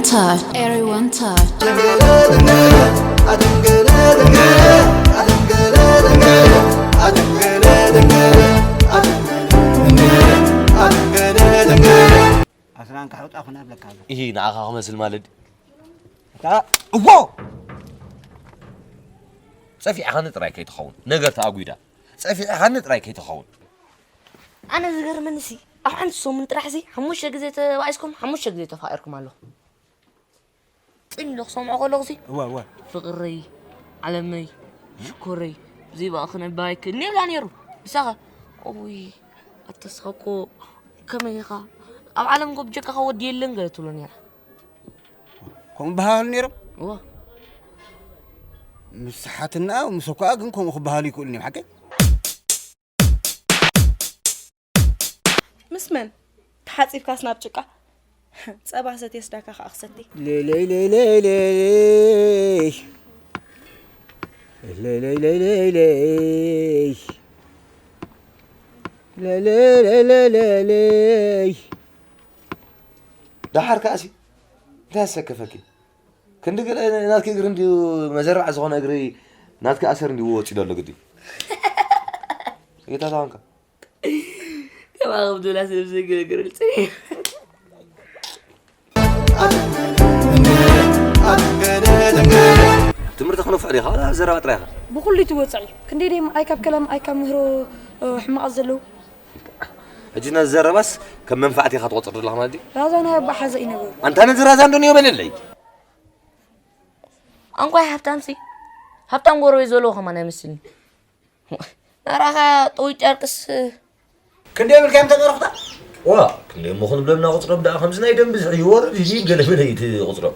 Touch, everyone touch. ኣስራን ካሕውጣ ኩና ብለካ ኣሎ። ይሄ ንዓኻ ክመስል ማለት እታ እዎ ጸፊዕኻኒ ጥራይ ከይትኸውን ነገር ተኣጒዳ ጸፊዕኻኒ ጥራይ ከይትኸውን ኣነ ዝገርመኒ ሲ ኣብ ሓንቲ ሰሙን ጥራሕ ሲ ሓሙሽተ ግዜ ተባኢስኩም ሓሙሽተ ግዜ ተፋቂርኩም ኣለኹ ጥን ኢሉ ክሰምዖ ከለኹ ሲ እወ እወ ፍቅረይ ዓለመይ ሽኮረይ ዘይበኣ ክነባይ ክእል ነብላ ነይሩ ንሳኸ ኦይ ኣተስኸኮ ከመይ ኢኻ ኣብ ዓለም ጎ ብጀካኻ ወዲ የለን ገለ ትብሎ ነይራ ከምኡ በሃሉ ነይሮም እዋ ምስ ሓትና ምስ እኳ ግን ከምኡ ክበሃሉ ይክእሉ እዮም ሓቀይ ምስ መን ተሓፂብካስ ናብ ጭቃ ጸባ ሰትየስ ዳካ ከዓ ክሰቲ ለለይ ለለይ ለለይ ለለይ ለለይ ለለይ ለለይ ለለይ ለለይ ደሓር ከኣሲ እንታይ ኣሰከፈኪ ክንዲ ገለ ናትኪ እግሪ እንድዩ መዘርባዕ ዝኾነ እግሪ ናትኪ ኣሰር እንድዩ ወፂ ዘሎ ግዲ ይታታወንካ ከማኸም ዱላ ሰብ ዘይገለገለል ትምህርቲ ክነፍዕ ዲኻ ዘረባ ጥራይ ኢኻ ብኩሉ ትወፅዕ እዩ ክንደይ ደይ ምዓይ ካብ ከላም ምዓይ ካብ ምህሮ ሕማቓት ዘለዉ ሕጂ ነዚ ዘረባስ ከም መንፋዕቲ ኢኻ ትቆፅር ዘለኻ ማለት እዩ ራዛ ናይ ኣባ ሓዘ እዩ ነገሩ ኣንታ ነዚ ራዛ እንዶ ንዮ በለለይ ኣንኳይ ሃብታም ሲ ሃብታም ጎረቤት ዘለዎ ከማን ኣይመስልኒ ናራኻ ጠዊ ጨርቅስ ክንደይ ብልካ እዮም ተጠርኽታ ዋ ክንደይ እሞ ክንብለና ቁፅሮም ደኣ ከምዚ ናይ ደም ብዝሒ ይወርድ እዚ ገለ መለ እቲ ቁፅሮም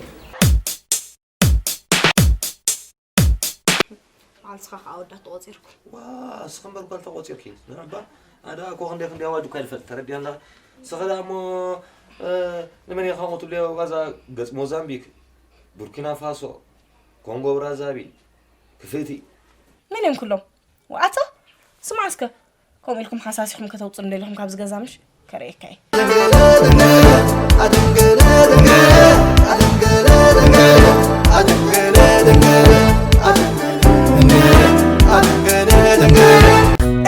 ባዕልስኻ ከዓ ወዳት ተቆፂርኩ ዋ እስኺ እምበር ጓል ተቆፂርኪ ንዕባ ኣዳ እኮ ክንደይ ክንደይ ኣዋጅ እኳ ይልፈጥ ተረዲያ ኣለኻ እስኺ ደኣ እሞ ንመን ኢኻ ትብልዮ ዋዛ ገፅ ሞዛምቢክ ቡርኪና ፋሶ ኮንጎ ብራዛቪል ክፍእቲ መን እዮም ኩሎም ኣታ ስማዕ እስከ ከምኡ ኢልኩም ሓሳሲኹም ከተውፅሉ እንደለኹም ካብዚ ገዛ ምሽ ከርእየካ እየ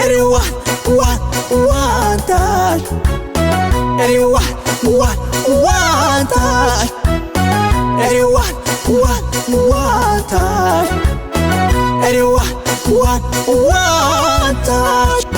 Everyone, one, one touch. Everyone, one, one touch. Everyone, one, one touch. Everyone, one, one touch.